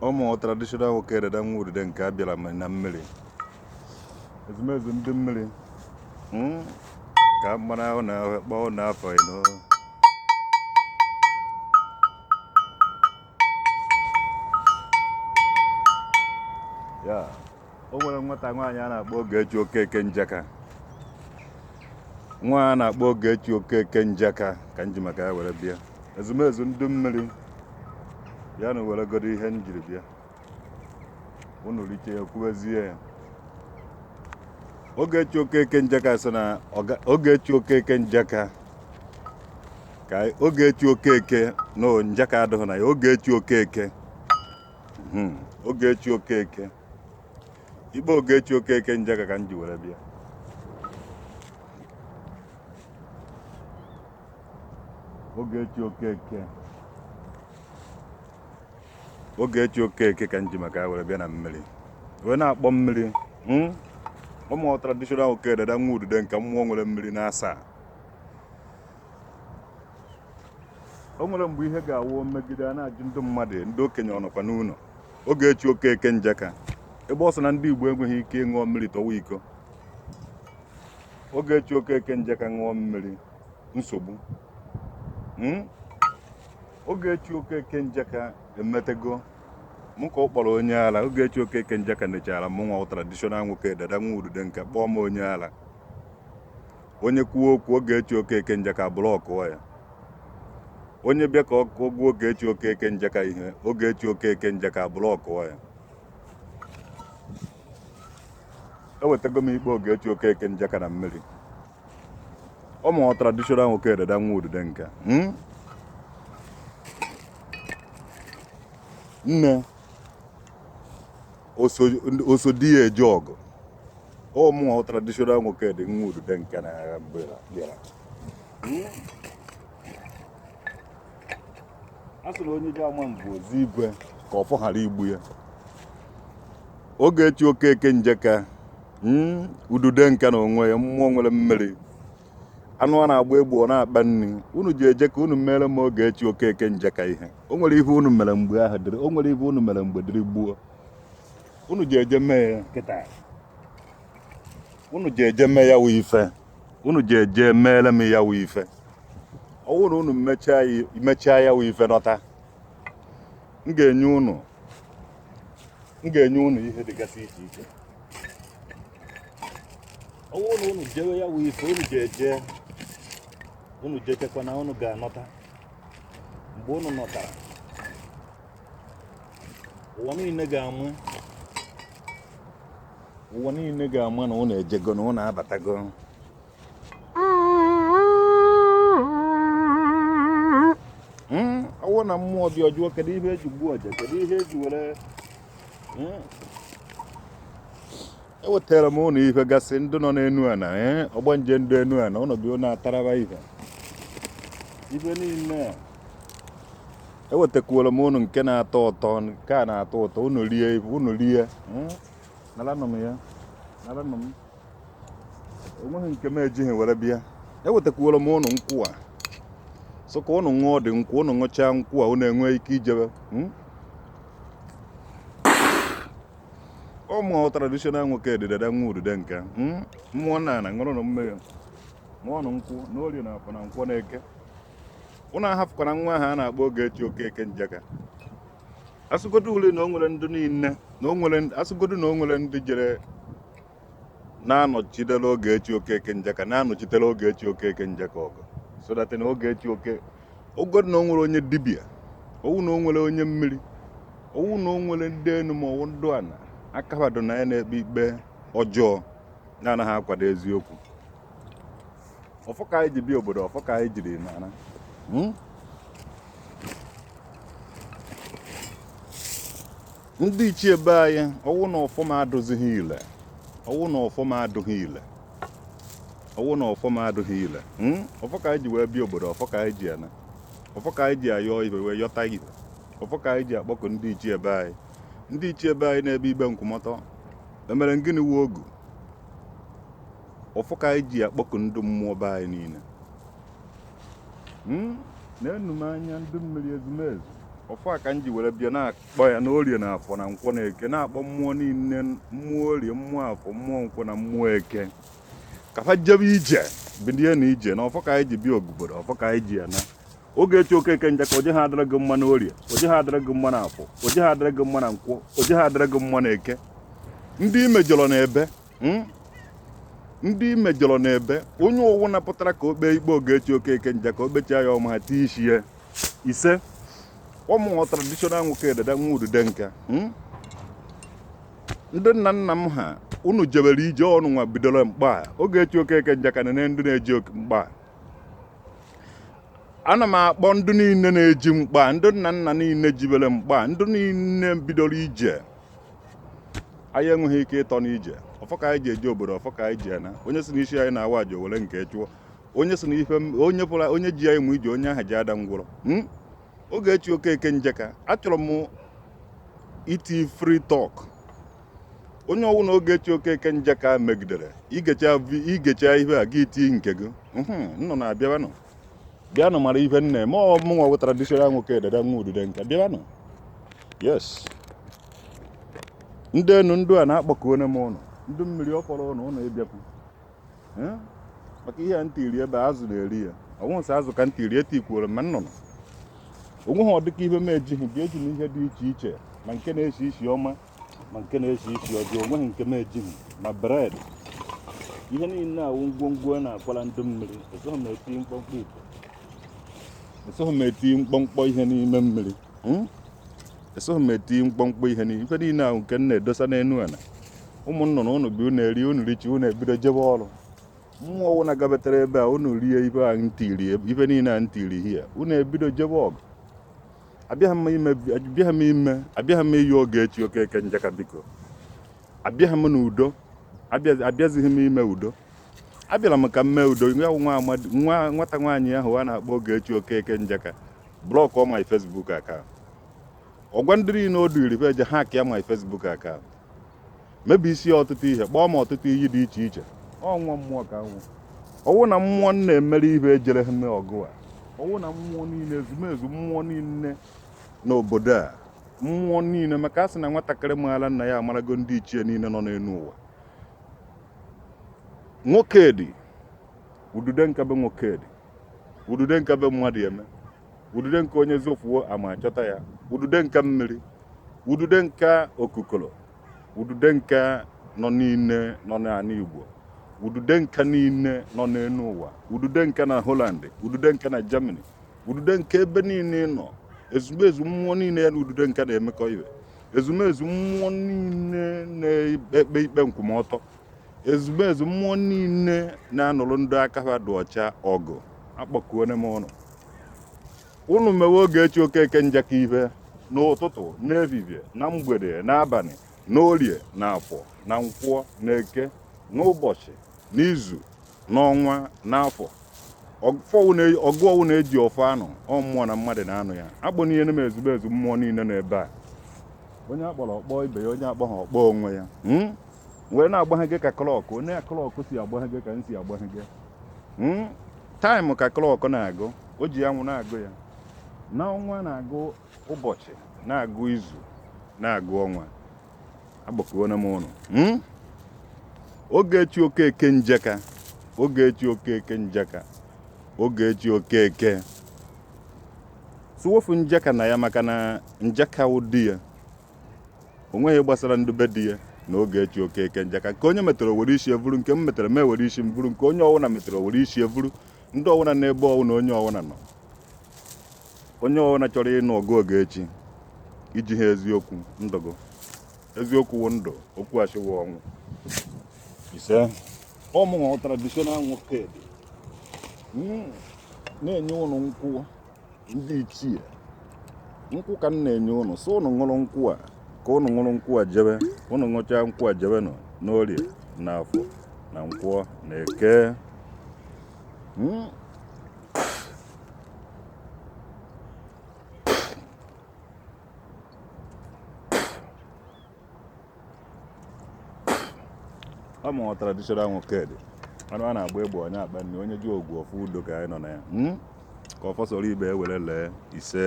Ụmụ traditional nwoke dada nwa udide nke a bịara m na mmiri ezumezu ndị mmiri ka mara ahụ na ahụ kpọọ na afọ ino. Ya o nwere nwata nwaanyị a na-akpọ Ogechi Okeke Njaka, nwa a na-akpọ Ogechi Okeke Njaka ka m ji maka ya were bịa ezumezu ndị mmiri ya na were godo ihe m jiri bịa unu riche ya kwubezie ya. Ogechi Okeke Njaka sị na Ogechi Okeke Njaka ka Ogechi Okeke no Njaka adịghị na ya. Ogechi Okeke, Ogechi Okeke, ikpe Ogechi Okeke Njaka ka m ji were bịa. Ogechi Okeke, Ogechi Okeke ka m ji maka ya were bịa na mmiri wee na-akpọ mmiri. Ụmụ traditional nwoke dada nwa udude nke mmụọ nwere mmiri na-asa. O nwere mgbe ihe ga-awụ megide a na-ajụ ndị mmadụ, ndị okenye ọ nọkwa n'ụlọ. Ogechi Okeke Njaka, ebe ọ sị na ndị Igbo enweghị ike ịṅụọ mmiri tọwa iko. Ogechi Okeke Njaka ṅụọ mmiri nsogbu. Ogechi Okeke Njaka emetego mụ ka ọ kpọrọ onye ala. Ogechi Okeke Njaka nechara mụ nwa traditional nwoke dada nwa udude nke kpọọ m onye ala. Onye kwuo okwu Ogechi Okeke Njaka blọkụọ ya. Onye bịa ka ọ gwa Ogechi Okeke Njaka ihe, Ogechi Okeke Njaka blọkụọ ya. Ewetago m ikpe Ogechi Okeke Njaka na mmiri. Ụmụ traditional nwoke dada nwa udude nke nne oso di ya eje ọgụ. Ụmụ traditional nwoke dị nwa udude nke na agha mgbe bịara a sịrị onye ji ama mbụ ozi igwe ka ọfọ ghara igbu ya. Ogechi Okeke Njaka, udude nke na onwe ya mmụọ nwere mmiri, anụ a na-agba egbu ọ na-akpa nri. Unu ji eje ka unu mere m Ogechi Okeke Njaka ihe. O nwere ihe unu mere mgbe ahụ dịrị, o nwere ihe unu mere mgbe dịrị gbuo. Unu ji eje mee ya kịta, unu ji eje mee ya wụ ife, unu ji eje meere m ya wụ ife. Ọ wụrụ na unu mechaa ya wụ ife nọta, m ga-enye unu, m ga-enye unu ihe dịgasị iche iche. Ọ wụrụ na unu jewe ya wụ ife, unu ji eje, unu jechekwa na unu ga-anọta. Mgbe unu nọtara, ụwa niile ga-ama, ụwa niile ga-ama na unu ejego, na unu abatago. Ọ wụ na mmụọ dị ọjọọ, kedu ihe eji gbuo ọja, kedu ihe eji were ewetara m ụnụ ihe gasị ndị nọ n'enu ana, ọgbanje ndị enu ana, ụnụ bịa ụnụ ataraba ihe ibe niile a. Ewetakwuola m ụnụ nke na-atọ ụtọ, nke a na-atọ ụtọ, ụnụ rie, ụnụ rie. Naranụ m ya, naranụ m, enweghị nke m ejighị were bịa. Ewetakwuola m ụnụ nkwụ a, so ka ụnụ ṅụọ dị nkwụ, ụnụ ṅụchaa nkwụ a, ụnụ enwee ike ijebe. Ụmụ traditional nwoke dịdada nwa udude nke mmụọ nna na ṅụrụnụ mmiri, ṅụọnụ nkwụ na orie na afọ na nkwọ na eke. Ụnụ ahapụkwara nwa ahụ a na-akpọ Ogechi Okeke Njaka. Asụgodu ule na o nwere ndị niile na o nwere, asụgodu na o nwere ndị jere na-anọchitere Ogechi Okeke Njaka, na-anọchitere Ogechi Okeke Njaka ọgụ, so that na Ogechi Oke ogodu na o nwere onye dibịa, owu na o nwere onye mmiri, owu na o nwere ndị enu ma ọwụ ndụ ana akabado na ya na-ekpe ikpe ọjọọ na-anaghị akwado eziokwu. Ọfọ ka anyị ji bịa obodo, ọfọ ka anyị jiri nara. Ndị ichie be anyị, ọwụ na ọfọ m adụzighị ile, ọwụ na ọfọ m adụghị ile, ọwụ na ọfọ m adụghị ile. Ọfọ ka anyị ji wee bịa obodo, ọfọ ka anyị ji ana, ọfọ ka anyị ji ayọ ibe wee yọta ibe, ọfọ ka anyị ji akpọkọ ndị ichie be anyị. Ndị ichie be anyị na-ebe ikpe nkwụmọtọ emere gịnị wu ogu. Ọfọ ka anyị ji akpọkọ ndị mmụọ be anyị niile. Na-enu m anya ndị mmiri ezumezu. Ọfọ a ka m ji were bịa na-akpọ ya n'orie na afọ na nkwọ na eke, na-akpọ mmụọ niile, mmụọ orie, mmụọ afọ, mmụọ nkwọ na mmụọ eke, ka fa jebe ije, bilie na ije na ọfọ ka anyị ji bịa obodo, ọfọ ka anyị ji ya na Ogechi Okeke Njaka. Oje ha adịrị gị mma n'orie, oje ha adịrị gị mma na afọ, oje ha adịrị gị mma na nkwọ, oje ha adịrị gị mma na eke. Ndị imejọrọ na-ebe, Ndị imejọrọ na-ebe. Onye ụwụ napụtara ka o kpee ikpe Ogechi Okeke Njaka, o kpechaa ya ọma, ha tie isi ya ise. Ụmụ traditional nwoke dada nwa udude nka, Ndị nna nna m ha, unu jebere ije ọnụ nwa bidoro mkpa a. Ogechi Okeke Njaka na ndị na-eji mkpa, ana m akpọ ndị niile na-eji mkpa, ndị nna nna niile jibere mkpa, ndị niile bidoro ije. Anyị enweghị ike ịtọ n'ije. Ọfọ ka anyị ji eje obodo, ọfọ ka anyị ji ana. Onye si n'isi anyị na-awa aja, were nke chụọ. Onye si n'ife onye pụrụ, onye ji anyị mụ ije, onye ahụ ji ada ngwụrọ. Ogechi Okeke Njaka, achọrọ m iti free talk. Onye ọwụ na Ogechi Okeke Njaka megidere, igecha ihe a gị tii nke gị. Nnọ na-abịabanụ, bịanụ mara ihe m na-eme. Ọ mụnwa wụ traditional nwoke dada nwa udude nka. Bịabanụ. Yes, ndị enu ndụ a na-akpọkuone m ụnụ, ndị mmiri ọ fọrọ ụnụ, ụnụ ịbịakwu maka ihe a ntiri ebe azụ na-eri ya. Ọnwụ nsọ azụ ka ntiri etikwuoro ma nnụnụ onwe ha. Ọ dịka ihe m ejighị bịa, eji m ihe dị iche iche, ma nke na-esi isi ọma, ma nke na-esi isi ọjọọ. Onweghị nke m ejighị, ma bread, ihe niile awụ ngwongwo a na-akwara ndị mmiri. Esoghị m eti mkpọmkpọ ite, esoghị m eti mkpọmkpọ ihe n'ime mmiri, Esoghị m eti mkpọmkpọ ihe n'ihe ife niile ahụ nke m na-edosa n'enu ala. Ụmụ nnụnụ, unu bi, unu eri, unu richi, unu ebido jebe ọrụ. Mmụọ ọwụ na-agabetere ebe a, unu rie ife a ntiri, ife niile a ntiri hie, unu ebido jebe ọgụ. Abịaghị m ime, abịaghị m ime, abịaghị m iyi Ogechi Okeke Njaka, biko. Abịaghị m n'udo, abịazighị m ime udo. Abịara m ka m mee udo. Ya nwa amadi, nwa nwata nwaanyị ahụ a na-akpọ Ogechi Okeke Njaka, block my Facebook account. Ọgwa ndị niile o duiri eje hack ya my Facebook account, mebi isi ọtụtụ ihe, kpọọ m ọtụtụ iyi dị iche iche. Ọ nwa mmụọ ka nwụ. Ọwụ na mmụọ m na-emere ihe ejere ha mee ọgụ a. Ọwụ na mmụọ niile, ezumezu mmụọ niile n'obodo a, mmụọ niile, maka a sị na nwatakịrị maara nna ya amarago ndị ichie niile nọ n'elu ụwa. Nwoke dị udude nka be, nwoke dị udude nka be mmadụ eme udude nke onye zofuo ama achọta ya, udude nka mmiri, udude nka okukoro, udude nka nọ niile nọ n'ala Igbo, udude nka niile nọ n'elu ụwa, udude nka na Holland, udude nka na Germany, udude nka ebe niile ị nọ, ezumezu mmụọ niile ya na udude nka na-emekọ ibe, ezumezu mmụọ niile na-ekpe ikpe nkwụmọtọ, ezumezu mmụọ niile na-anụrụ ndị aka ha dị ọcha ọgụ, akpọkuone m ụnụ. Unu mewe Ogechi Okeke Njaka ihe n'ụtụtụ, n'ehihie, na mgbede, n'abalị, n'orie, na afọ, na nkwọ, na eke, n'ụbọchị, n'izu, n'ọnwa, n'afọ. Ọgụ ọwụ na-eji ọfọ anụ ọ mmụọ na mmadụ na-anụ ya. Akpọ n'ihe m ezumezu mmụọ niile nọ ebe a. Onye akpọrọ ọkpọ ibe ya, onye akpọ ha ọkpọ onwe ya. Wee na-agbaghe gị ka clock, onye clock si agbaghe gị ka m si agbaghe gị. Time ka clock na-agụ, o ji anwụ na-agụ ya na ọnwa, na-agụ ụbọchị, na-agụ izu, na-agụ ọnwa. Agbakọona m ụnụ. Ogechi Okeke Njaka, Ogechi Okeke Njaka, Ogechi Okeke sụwofu Njaka na ya, maka na Njaka wụ di ya. O nweghị gbasara ndị be di ya na Ogechi Okeke Njaka. Nke onye metere were isi evuru, nke m metere m ewere isi m buru, nke onye ọwụna metere were isi evuru. Ndị ọwụna n'ebe ọwụna onye ọwụna nọ, onye ọwụna chọrọ ịnụ ọgụ Ogechi, iji ha eziokwu ndụgụ. Eziokwu wụ ndụ, okwu achịwụ ọnwụ. Ise. Ọmụnwa traditional nwoke dị na-enye ụnụ nkwụ. Ndị ichie, nkwụ ka m na-enye ụnụ, so ụnụ ṅụrụ nkwụ a, ka ụnụ ṅụrụ nkwụ a jebe. Ụnụ ṅụchaa nkwụ a jebe nọ n'orie na afọ na nkwọ na eke. Ọ mụọ traditional nwoke dị anụ a na-agba egbe, onye akpa nne, onye ji ogwu ọfụ udo ka anyị nọ na ya. Ka ọfọ sọrọ ibe ewere lee. Ise.